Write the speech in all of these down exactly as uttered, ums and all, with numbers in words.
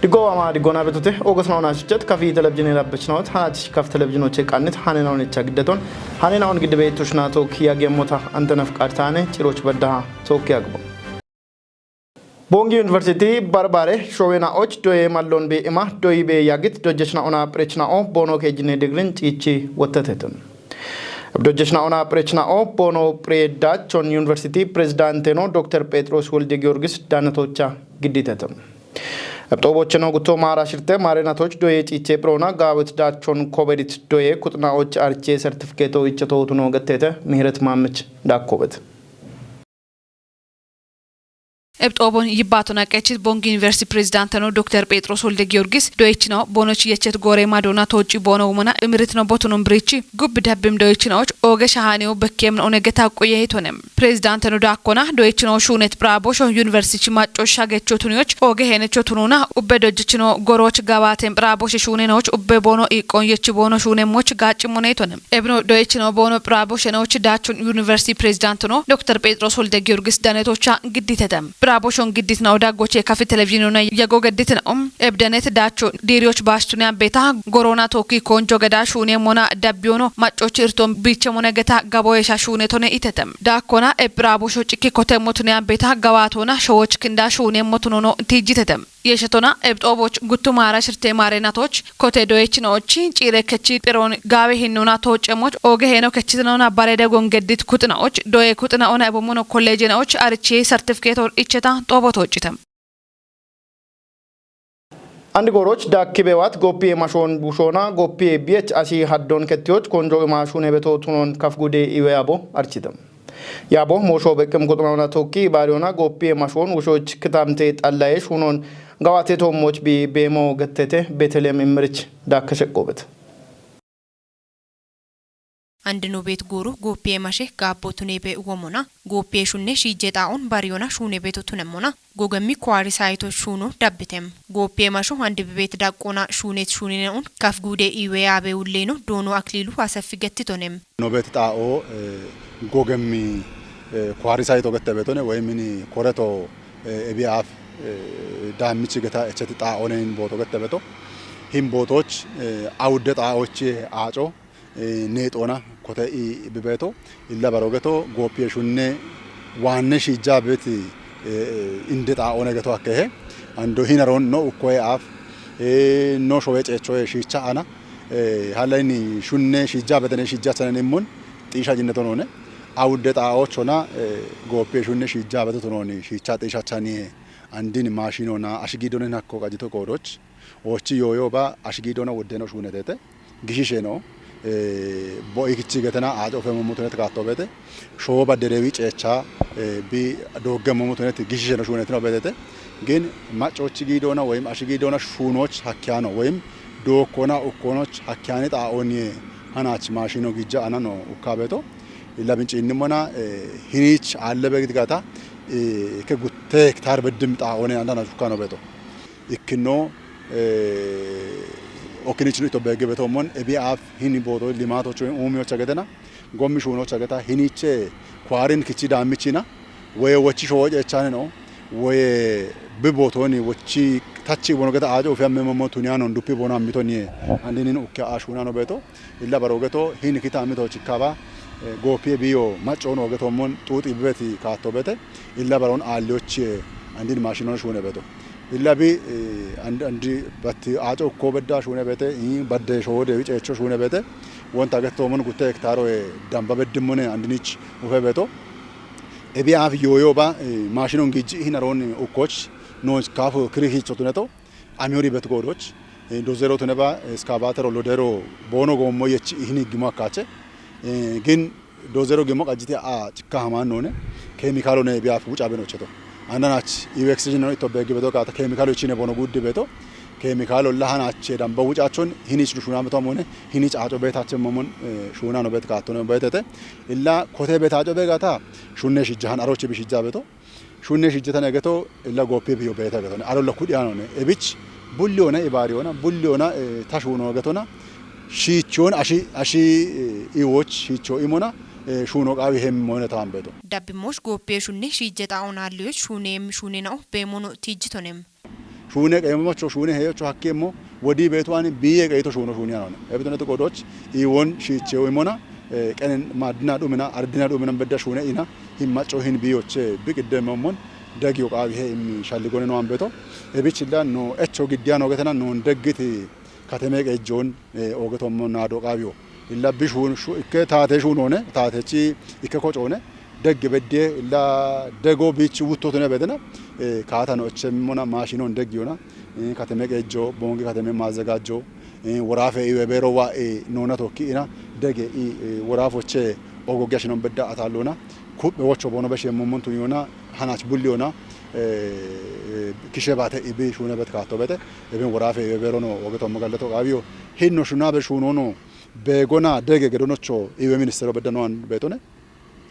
Digo ama digona betute, August na ona shichet, kafi televizyon rabbech naot, hanati kaf televizyon oche kanit, hanena on echa giddeton, hanena on gidde betush nato kiya gemota, antena fqartane, ciroch baddaha, toki agbo. Bongi University, Barbare, Showena och, doye mallon be ima, doyi be yagit, dojechna ona prechna o, bono ke jine digrin, chichi, wotetetun. Dojechna ona prechna o, bono pre dachon University, Presidenteno, Doktor Petros Wolde Giorgis, danatocha, giditetum. Ebxoobocheno gutto maara shirte maarenatoch doye ciiche phirona gaawet daachon kobedit doye kuxnaoch arche sertifiketo ichetotuno gettete Mihret Mammich dakkobet. Ebxoobon yibbaatona qechit Bongi University Presidenteno Doktor Phexros Wolde Giyorgis doyechino boonoch yechet goore madona tooci boono womona imiritno botunon birichi gubbi dabbim doyechinoch ooge shahaaniyo bekkeemno onegeta quye hitonem. Pirezidaanteno daakkona doyichino shuunet phiraabosho yuniversitichi macco shagecho tuniyoch ooge heenecho tununa ubbe dojjichino gorooch gabaaten phiraaboshe shuunenoch ubbe boono iiqqon yechi boono shuunemmoch gaaccimmone yitone. Ebino doyichino boono phiraaboshenooch daachun yuniversiti pirezidaanteno Doktor Phexros Wolde Giyorgis danetocha gidditete. Phiraaboshon gidditna odaggoche kafi televizhinona yego gedditna om. Ebdenet daacho diiriyoch baashtuniyan beeta gorona tookki koonjo geda shuuneemmona dabbiyono maccochi irton biichemone geta gaboyesha shuunetone itete. Daakkona ephiraabosho cikki kotemmo tuniyan beeta gawaatona showoch kinda shuuneemmo tunono tiijjitete. Yeeshetona ebxooboch guttu maara shirte maareenatoch kote doyechinoochi ciire kechi phiroon gaawe hinnona toocemoch ooge heeno kechitinona barede gongeddit kuxinaoch doye kuxinaona ebommono kolleejenoch arichi sertifikeetor icheta xoobo toocite. Andi gooroch daakki beewaat gooppiye mashoon bushoona gooppiye biyech asi haddon kettiyoch konjo imaashuun hebeto tunon kaf gude iwe yaabo architam. Yaabo moosho beqqem kuxunaona tokki baariyoona gooppiye mashoon wushoch kitamte xallaye shuunon gawaate toommoch bi beemo gettete Betelem immirich daakke sheqqoobet. Andino beet gooro gooppiye mashe gaabbo tunebe womona, gooppiye shunne shiije xaa'on bariyona shuune beeto tunemmona, gogemmi kowaari sayito shuuno dabbitem. Gooppiye masho andi bibeet daqqona shuunet shuunene'on kaf guude iiwe yaabe wulleeno doono akliilu aseffi gettitonem. Nobet xaa'o, eh, gogemmi, eh, kowaari sayito gette beetone woyim ini koreto, eh, ebi aaf, eh, daammichi geta echeti xaa'onen booto gette beeto. Hin bootoch, eh, awudde xaa'ochi aaco, eh, neexoona kote i bibeeto, illa baro geto, gooppiye shunne waanne shiijja beeti, eh, inde xaa'oone geto akkehe, ando hinaron no ukkoye aaf, eh, no showe ceechoye shiicha ana, eh, halayni shunne shiijja betene shiijja chanen immun, xiisha jinne tonone, awudde xaa'ochona, eh, gooppiye shunne shiijja beto tononi shiicha xiisha chaniye, andin maashinona, ashi giidonen hakko qajito qoodoch, Oochi yooyo ba ashi giidona woddeno shuunetete. Gishisheno, eh, bo ikichi getena aaco fe mummutunet kaatto beete. Shoo badderewi ceecha, eh, bi doogge mummutunet gishisheno shuunetino beetete. Gin maccochi giidona woyim ashi giidona shuunoch hakkiyano woyim dookkona ukkonoch hakkiyani xaa'oniye hanach maashino gijja anano ukka beeto. Illa bin ciinnimona, eh, hinich aalle be gidigata, eh, ke gutte hektar beddim xaa'one andana ukkano beeto. Ikkino, eh, okinichino ito beegge betoomon, ebi aaf hini booto limaatocho uumiyocha getena, gommi shuunocha geta, hiniche kwaarin kichi daammichina, woye wochi showoje echaneno, woye bi bootoni wochi tachi bono geta aajo ufi amme momo tuniyanon duppi bono ammitoni andinin ukke a shuunano beeto. Illa baro geto hin kita mito chikaba, eh, gooppiye biyo maccoon ogeto mon xuuxi bibeti kaatto bete. Illa baroon aalliyochi, eh, andin maashinon shuune beto. Illa bi, eh, and-, andi batti aaco ukko bedda shuune bete, ii badde shoode wiceecho shuune bete. Wonta getto mon gutte hektaro, eh, damba beddimone andinich ufe beto. Ebi aaf yooyo ba, eh, maashinon gijji hinaroon ukkoch noon kaafu kiri hiichotuneto. Amiyori bet goodoch, eh, dozero tuneba, eh, eskavaatero lodero boono goommo yech ihini gimo akkaache. Eh, gin dozero gimo qajjiti a cikka hamaan noone, keemikaalo ne biyaaf wuca beno cheto. Andanach iwe oxygen no ito beegi beto kaata keemikaalo ichine boono guddi beto. Keemikaalo la hanache damba wucachon hinich du shuname to amone, hinich aaco beetache momon, eh, shuna no bet kaatto no betete. Illa kote bet aaco begata shunne shijjahan aroche bi shijja beto. Shunne shijjetane geto illa gooppi biyo beeta getone. Aro lokku dhiyaanone. Ebich bulli ona ibaari ona, bulli ona, eh, tashuuno getona. Shiichoon ashi, ashi, eh, iwoch shiicho imona, eh, shuuno qaawi hem moone taambeto. Dabbimosh gooppiye shunne shiijje xaa'on aalliyoch shuuneem shuunena'o beemono tiijjitonem. Shuune qeemocho, shuune heeyocho hakkeemmo, wodii beetu ani biye qeito shuuno shuuni anone. Ebituneti qodoch, iwon shiichewu imona, eh, qenen maddina dhumina, ardina dhumina bedda shuune ina, himmacho hin biyoche, biqidde momon, dagi yoqawi he immi shalligone no ambeto. Ebichilla no echo giddiya no getena no deggiti kateme qeejjoon, eh, oogetommo naado qaawiyo. Illa bishuun shu-, ikke taate shuunoone, taatechi ikke kocoone, degge beddiye, illa dego biichi wuttotune bedena, eh, kaatano echemmona maashinon deggiyona, eh, kateme qeejjo, boongi kateme maazegajjo, eh, woraafe iwe beero wa, eh, noona tokki ina, dege i, eh, woraafoche ogo gashinon bedda atallona, kuphe wocho bono beshe mommontu yona, hanach bulli yona, eh, kishe baate ibi shuune bet kaatto bete, ebin woraafe iwe beero no oge tommo gallato qaawiyo, hinno shunabe shuunono, beegona dege gedonocho iwe ministero bedda no an beetone.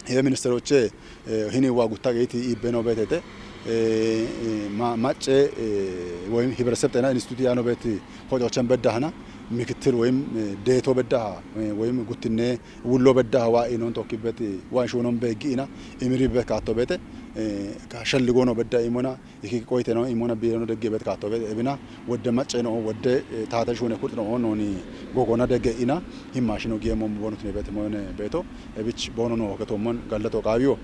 Iwe ministeroche, eh, hini wa gutta geeti ibbe no betete, eh, eh, ma-, macce, eh, woyim hibreseb xena institute yaano beti hocochen bedda hana, mikittil woyim, eh, deeto bedda ha, eh, woyim guttinne wullo bedda ha wa inon tokki beti wa shuunon beeggi ina, imiri bet kaatto bete, eh, ka shalligono bedda imona, iki qoyteno imona biirono degge bet kaatto bete, ebina, wodde macceno, wodde, eh, taate shuune kurtino noni gogona degge ina, himmaashino giye mommo bonutine bete moyone beeto, ebich bono no getommon gallato qaawiyo.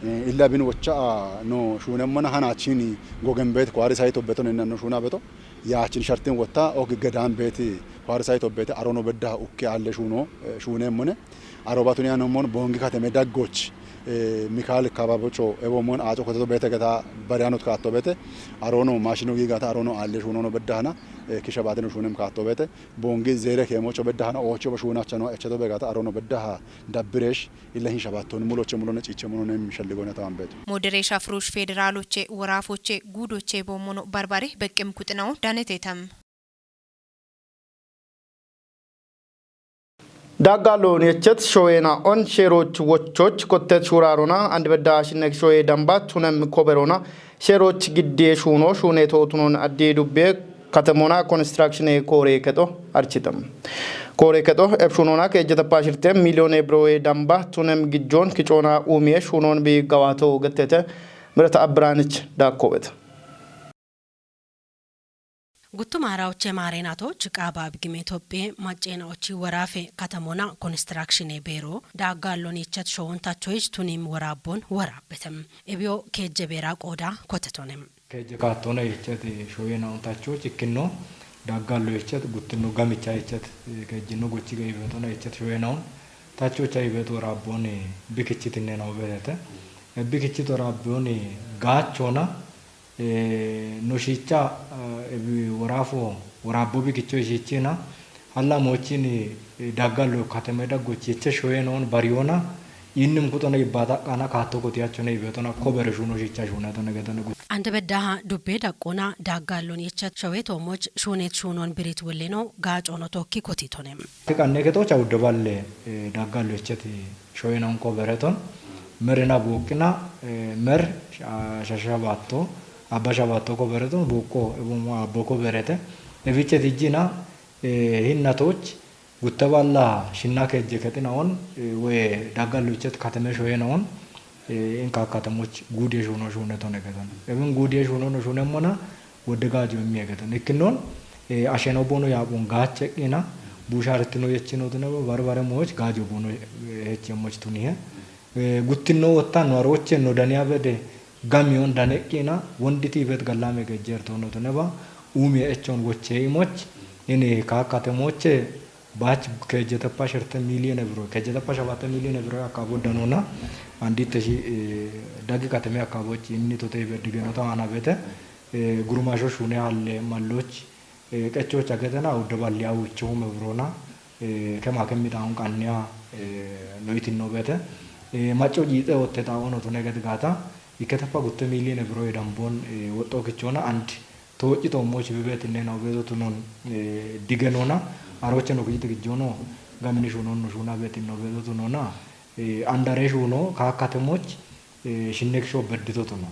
Eh, illa bin wocha, ah, no shuunemmona hanachini gogen bet kwari sayto beto nenna no shuuna beto. Yaachin shartin wotta, og gedan beeti, Farisay tobbete, arono bedda ukke alle shuuno, eh, shuuneemmone. Aro batuni anommon boongi kateme daggoch, eh, Mikael kababocho, ebommon aaco koteto beete geta bariyanot kaatto beete, arono maashino giigata, arono alle shuunono bedda hana, eh, kisha baatino shuunem kaatto beete, boongi zeere keemocho bedda hana, oocho ba shuunachano echeto begata, arono bedda ha dabbiresh, illa hin shabatton muloche mulone ciiche mulone mishalligone tawanbeeto. Modereesha furuush federaalooche, woraafoche, guudoche boommono barbare beqqim kuxinawo daneteetam. Daggalloon yechet showeena on sheeroch wochoch kottet shuuraarona and bedda shinnek showee damba tunem koberona sheeroch giddee shuuno shuuneto tunon addee dubbee katemona konistiraakshine kooree kexo architam. Kooree kexo ebshuunona keejjeta paashirte miiliyoone birowee damba tunem gijjoon kicoona uumiye shuunoon bi gawaato gettete mirata abbiraanich daakkowet. Guttum aarawoche maareenatoch qaaba abigime Itophiye macceenaochi woraafe katamona konistiraakshine beero daaggaalloon yechat showontachoyich tunim woraabbon woraabbetem. Ebiyo keejje beera qooda kotetonem. Keejje kaattoona yechat shoyeenaontachoch ikkinno daaggaallo yechat guttinno gamicha yechat, eh, keejjinno gochi gaibeetona yechat shoyeenaon tachocha ibeet woraabbon bikichitinne noo beerete. Eh, bikichit woraabbon gaachona Eh, no shiicha, eh, ebi woraafo, woraabbo bikicho ishiichina, halla moochin, eh, daggallo kateme daggochi eche shoye noon bariyona, innim kuxona ibbata qana kaatto koti achone ibetona kobere shuno shiicha shunetona getone gu- Ande beddaha dubbe daqqona daggallon yechat showe toomoch shunet shunon birit welleno gaacono tokki kotitone. Tiqanne ketocha udde balle, eh, daggallo yechati shoyena unko bereton, merina buuqqina, eh, mer, sha-, shasha baatto, abba shabaatto ko bereton, buuqqo, ebumo abbo ko berete. Ebiche tijjina, eh, hinnatoch, gutte balla shinna keejje kexina on, eh, we daggallo ichet kateme shoyena on, eh, inka katemoch guudiye shuno shune tone keton. Ebin guudiye shuno no shunemmona, wodde gaajo immiye geton. Ikkinnon, eh, asheno bono yaabon gaache qina, busharitino yechino tune barbare moch gaajo bono, eh, heche moch tunihe. Eh, guttino wotta no aroche no daniya bede gamiyon dane qina, wonditi bet gallame gejer tono tune ba, umi echon woche imoch, ini kakate moche, bach kejetapa sherte milyone biro, kejetapa shabate milyone biro akabo danona, andite shi, eh, dagi kateme akabo chi inni tote be digenota ana bete, eh, gurumasho shune halle malloch, eh, qechoch agetena udde balli awu ichume birona, eh, kema kemi taun qanniya, eh, loitin no bete, eh, macco jixe otte taun otune ged gata, iketapa gutte milyone biro e dambon, eh, wotto kichona and toci to moch bibet ne no bezo tunon, eh, dige nona, aroche no kijite gijono, gamini shunon no shuna beti no bezo tunona, eh, andare shuno, kakatemoch, eh, shinnek sho beddito tuno.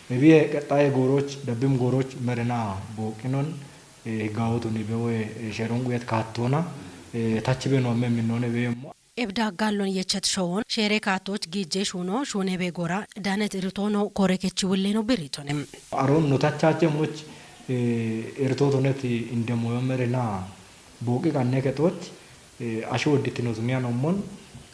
Ebiye qexxaye gooroch, dabbim gooroch merena booqinon, eh, higgawotu ni bewe, eh, sheron guyet kaattona, eh, tachi beno amme minnone beyemmo. Ebda gallon yechet showon, shere kaattoch giije shuno, shune be gora, danet iritono, kore kechi wulleno biritonem. Aron no tachache moch, Eritotoneti indemoyo merina booqi qanne kexoch asho wedditinotu miyanommon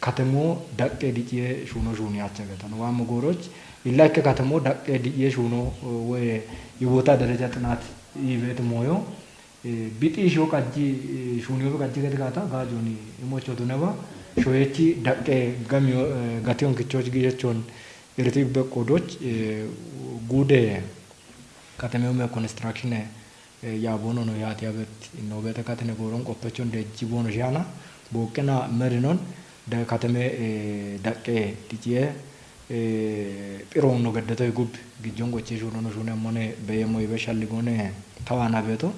katemo daqqe diciye shuno shuni acha getano wammo gooroch illa ikke katemo daqqe diciye shuno woye የቦታ ደረጃ ጥናት ይቤት moyo bixi ishiyo qajji shuniyobe qajji geti gaata gaajoni imocho duneba shoyechi daqqe gamiyo gatiyon kichoch giyechon eriti beqqodoch guude katemiyo me construction ya boono no yaati abet inno beete katene gooron qoppechon dejji boono shiana booqqena merinon da kateme daqqe diciye phiroon no geddetoy gub gijjon qochchee shuunono shuune ammone beyemmo ibe shalligoone tawaana beeto.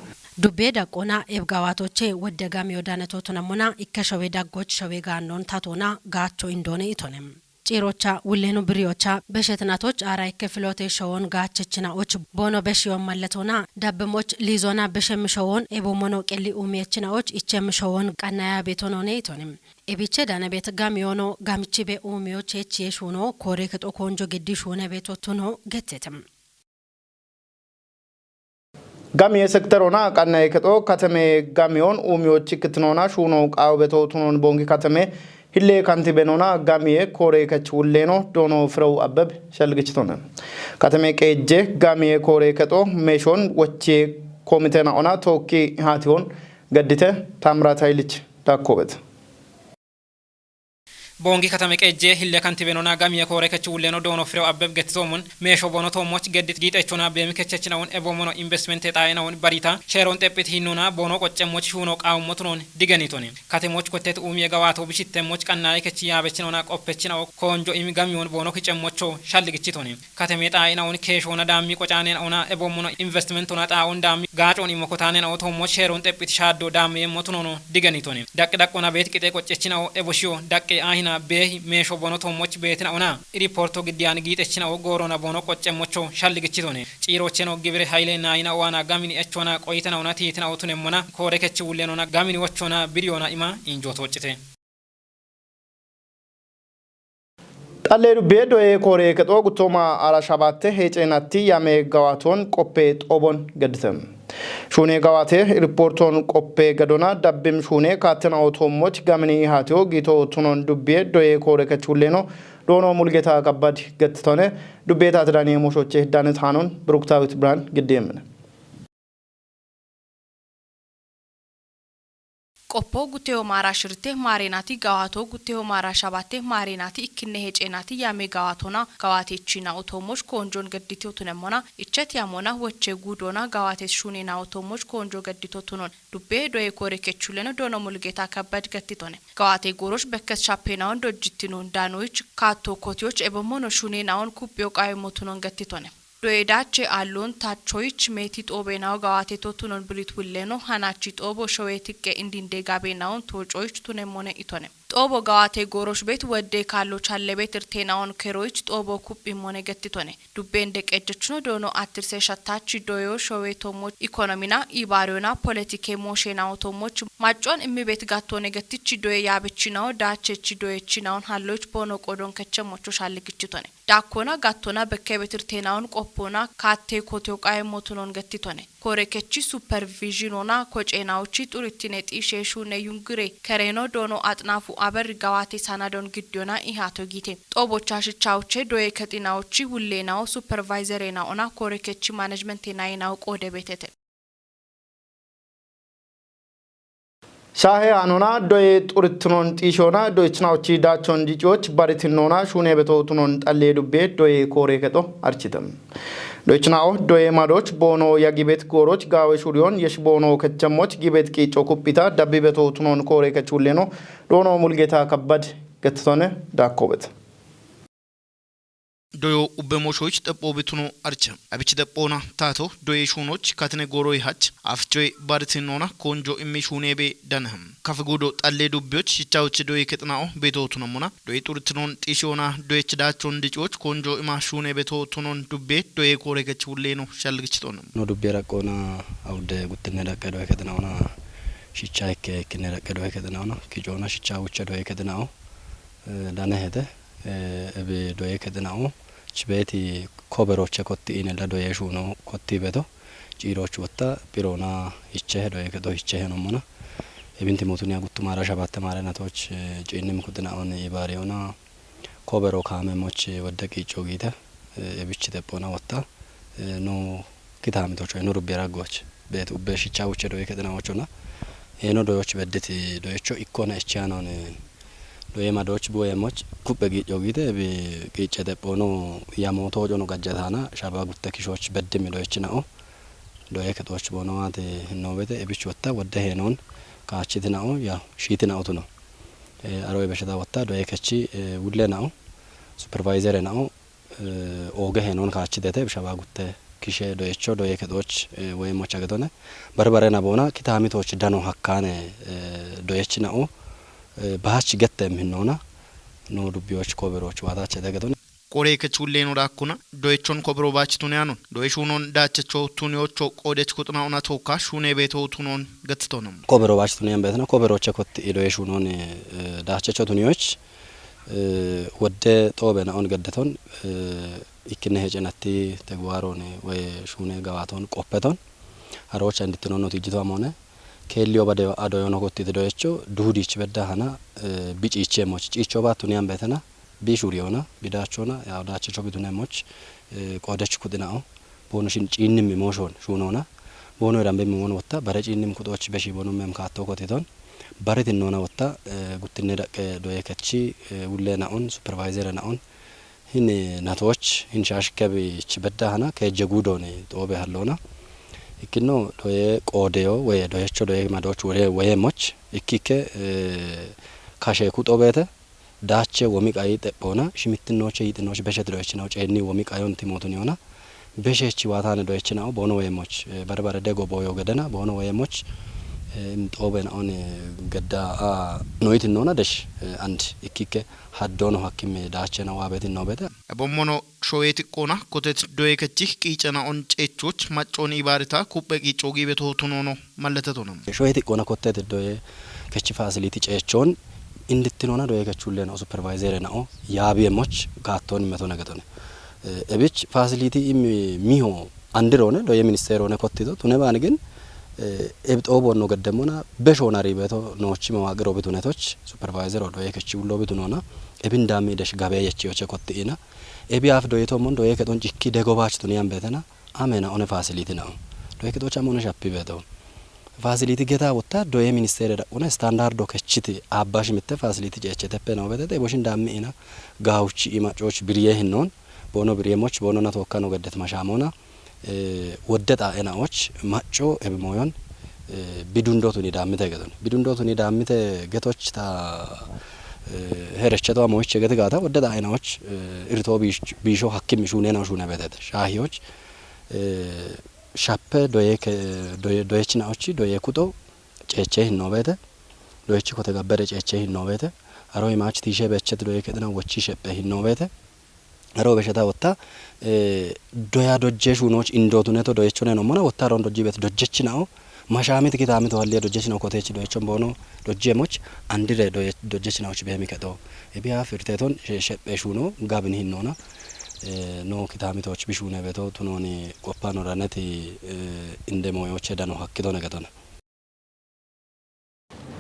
Dubbee daqqoona ebgawaatoche wodde gamiyo daanetootunammona ikke showe daggoch showe gaannoon tatoona gaacho indoone itone. Ciirocha wulleenu biriyocha beshetinatoch aara ikke filoote showon gaachechinaoch boono beshiyoon malletoona dabbemoch liizoona beshemmi showon ebommono qelli uumiyechinaoch ichemmi showon qannaya beetonoone itone. Ebiche danebet gamiyoono gamichibe uumiyo cheechiye shuuno koore kexo koonjo geddi shuune beetottuno gettete. Gamiye sekterona qannaye kexo kateme gamiyoon uumiyo chikkitinoona shuuno qaawo beetottunon boongi kateme hille kantibenoona gamiye koore kech wulleeno doono firew abbeb shalgichitone. Kateme qeejje gamiye koore kexo meeshoon wochchiye koomitena'ona tookki haatiyoon gaddite Taamiraat Hayilich daakkoobet. Boongi katame qeejje hille kantibenona gamiye koore kech wulleno doono firew abbeb gettitoomon meesho boono toommoch geddit giixechona beemi kechechinaun eboomono investmente xaayenawun barita sheeroon xephit hinnona boono qoccemmoch shuuno qaawummotunon digenitoni katemoch kottet uumiye gawaato bishittemmoch qannaye kech yaabechinona qoppechinawo koonjo imi gamiyoon boono kicemmocho shalligichitoni. Kateme xaainaun keeshoona daammi qocaaneenauna ebommono investmentona xaaun daammi gaacoon immo kotaaneenao toommoch sheeroon xephit shaaddo daammi yemmotunono digenitoni. Daqqi daqqona beet qixee qoccechinao eboshiyo daqqi aahina beehi meesho bono toommoch beetinauna iriporto giddiyan giixechinao goorona bono qoccemmocho shalligichitoni. Ciiroocheno gibire hayile naayina owaana gamini echona qoyitanauna tiitinaotunemmona koore kechi wullenona gamini wochona biriyoona ima injootoocite. Xallee dubbiye doye koore kexo guttooma ara shabatte heeceenatti yame gawaaton qoppe xoobon geddite. Shuune gawaate riporton qoppe gadona dabbim shuune kaattena otoommoch gamini haatiyo giito tunon dubbiye doye koore kech wulleeno doono Mulgeta Kabbad gettitone. Dubbiye taatidaniye mooshoche danet haanon Biruktaawit Birhaan giddiye mine. Qoppo gutteho maara shirte maareenati gawaato gutteho maara shabatte maareenati ikkinne heeceenati yame gawaatona gawaatechina otoomosh koonjoon geddite utunemmona icheti yamona woche guudoona gawaates shuunena otoomosh koonjo geddito tunon dubbe doye koore kechuleno doono Mulgeta Kabbad gettitone. Gawaate goorosh bekkes shappeenawon dojjittinon daanoyich kaatto kotiyoch ebemmono shuunenawon kuphiyo qaayemmo tunon gettitone. Doye daache aallon tachoyich meeti xoobeenawo gawaate to tunon birit wulleno hanachi xoobo showe tiqqe indinde gaabeenawon toocoyich tunemmone itone. Xoobo gawaate goorosh beet wodde kaallo challebet irteenawon keroyich xoobo kuphimmone gettitone. Dubbe inde qejjechino doono attirse shattachi doyo showe toommoch ikonomina ibaariyona politike moosheenawo toommoch maccon immibet gattone gettichi doye yaabechinawo daachechi doyechinawon halloyich boono qodon kechemmocho shalligichitone. Daakkona gattona bekke betirteenawon qoppona kaatte koteyo qaye motunon gettitone. Koore kechi supervizhinona kocenawochi xurittine xiishe shuune yungire kereeno doono axinaafu aber gawaate sanadon giddiyona ihaato giite. Xoobocha shichawoche doye kexinawochi wulleenawo supervayzereenawona koore kechi manajmente nayinawo qoode beetete. Shaahe aanona doye xurittinon xiishoona doyichinawochi daachon diciyoch baritinnoona shuune beto tunon xallee dubbe doye koore kexo archite. Doyichinawo doye madoch boono ya gibet gooroch gaawe shuriyon yesh boono kechemmoch gibet qiicco kuphita dabbi beto tunon koore kech wulleno doono Mulgeta Kabbad gettitone daakkobet. Doyo ubbe moshoyich xephoo bituno archa. Abich xephoona taato doye shuunoch katine gooroy hach afichoy baritinoona koonjo immi shuunebe danaham. Kafe guudo xallee dubbiyoch shichawoch doye kexina'o beetootunammona doye xuritinon xiishiyoona doyech daachon diciyoch koonjo ima shuune beetootunon dubbe doye koore kech wulleeno shalgichitoona. No dubbe raqqoona awudde guttinne daqqe doye kexina'ona shicha ikke ikkinne daqqe doye kexina'ona kicoona shicha wuche doye kexina'o danehete. Ebe doye kexina'o Beeti koberoche kotti ine lado yeshuno kotti beto ciiroch wotta pirona hiche hedo yeke do hiche henommona. Ebinti mutunia guttumara shabatte mare natoch, eh, ciinnim kudina on ibariona kobero kame moch wadda qiico giite, eh, ebich teppona wotta, eh, no kitami tocho no rubbi raggoch. Beet ubbe shicha wuche do yeke dina ochona. Eno doyoch bedditi doyocho ikkona echianon, eh, doye madoch buwe moch kubbe qiico giite bi qiice teppoono ya moto hojono gajjatana shaba gutte kishoch beddimi doyechinao. Doye ketoch bono wate hinno bete ebich wotta wadda henon kaachitinao ya shiitinaotuno. Eh, aro ebesheta wotta doye kechi, eh, wulle nao, supervisor nao, eh, ooge henon kaachidete bishawa gutte kishe doyecho doye kedoch, eh, woye mocha gedone. Barbare na bona kitami toch dano hakkane, eh, doyech nao, eh, baach gette minona. No dubbiyoch koberoch watache de gedone. Qore kech wulle no dakkuna, doyechon kobero baach tune anon. Doye shunon dachecho tuniocho qodech kutna ona toka shune beto tunon gattonom. Kobero baach tune an betna, kobero chekot i doye shunon, eh, dachecho tunioch, eh, wodde tobe na on gaddaton, eh, ikkine hecenatti tegwaron, eh, we shune gawaton qoppeton. Arocha inditino no tijjito amone. Kelliyo bade adoyono kotti doyecho, duhudich bedda hana, eh, biciche moch. Cicho ba tune an betna, bi shuriyona, bi dachona, ya dachecho bitune moch, eh, qodech kudinao. Bono shin ciinnim moshon, shunona. Bono erambe mimon wotta, bare ciinnim kudoch beshi bono mem katto kotiton. Bare tinnona wotta, eh, guttinne daqqe doye kechi, eh, wulle na on, supervisor na on. Hin natoch, hin shashkebi chibedda hana, ke jegudoni, tobe hallona. Ikkino doye qodeyo, we doyecho doye madoch wore, we moch. Ikkike, eh, kashe kutobete. Dache womi qayi teppona, shimittinoche yitinoche beshet doyechinaw chenni womi qayon timotun yona. Beshechi watane doyechinaw bono weyemoch, eh, barbare dego boyo gedena, bono weyemoch, eh, im tobe na on, eh, gedda, ah, noyit nona desh, eh, and ikkike haddono hakkime dache na wabetin nobete. Ebommono showeti qona kotet doye kechih qiicana on cechuch maccon ibarita kuppe qiico gibe tohotunono. Malletetonam. Shoyeti qona kotet doye kechi facility ceechon indittinona doye kechullen o supervisor na o yaabiye moch kaatton metona getone. Eh, ebich facility imi miho andirone doye ministerone kottito tune bani gin, eh, ebixo bonno geddemmona beshona ribeto noochi mawaqiro bitunetoch supervisor o doye kechi ullo bitunona ebin dammi desh gabe yechi yoche kotti ina. Ebi af doye tomon doye keton cikki dego bach tuni ambetena amena one facility na o. Doye ketoch amone shappi beto. Facility geta wotta doye ministere da una standard do kechiti abbash mitte facility cecheteppe no betete boshin dammi ina gauchi ima coch biriye hinnon bono biriye moch bono na tokka no geddet mashamona, eh, wodde ta ena och macco ebe moyon, eh, bidundo tuni dammite gedon. Bidundo tuni dammite getoch ta, eh, hereche to moich geti gata wodde ta ena och, eh, irto bish-, bisho hakkim shune na shune betete. Shahiyoch, eh, shappe doye ke, doye, doyechina ochi, doye kuto, ceche hinno bete. Doyechi kote gabbere ceche hinno bete. Aro imach tishe bechet doye kedina wochi sheppe hinno bete. Aro besheta wotta, eh, doya dojje shunoch indotuneto doyechone no mona wotta ron dojji bet dojjechina o. Mashamit kitamito halliya dojjechina o kotechi doyechon bono dojje moch andire doye-, dojjechina och behemi keto. Ebi ha firteton she-, sheppe shuno gabin hinnona. Eh, no kitamitoch bishune beto tunoni qoppano raneti, eh, inde moyoche dano hakkidone getone.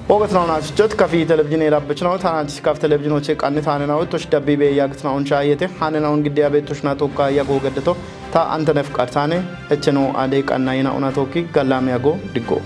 Ogetnaona chichot kafi televizhine rabbechnaona tana chis kaf televizhinoche qanne tanena ottosh dabbi be yagtnaon chayete hanena on giddiya bettoshna tokka yago geddeto ta antenef qartane echeno ade qanna yena ona tokki gallam yago diggo.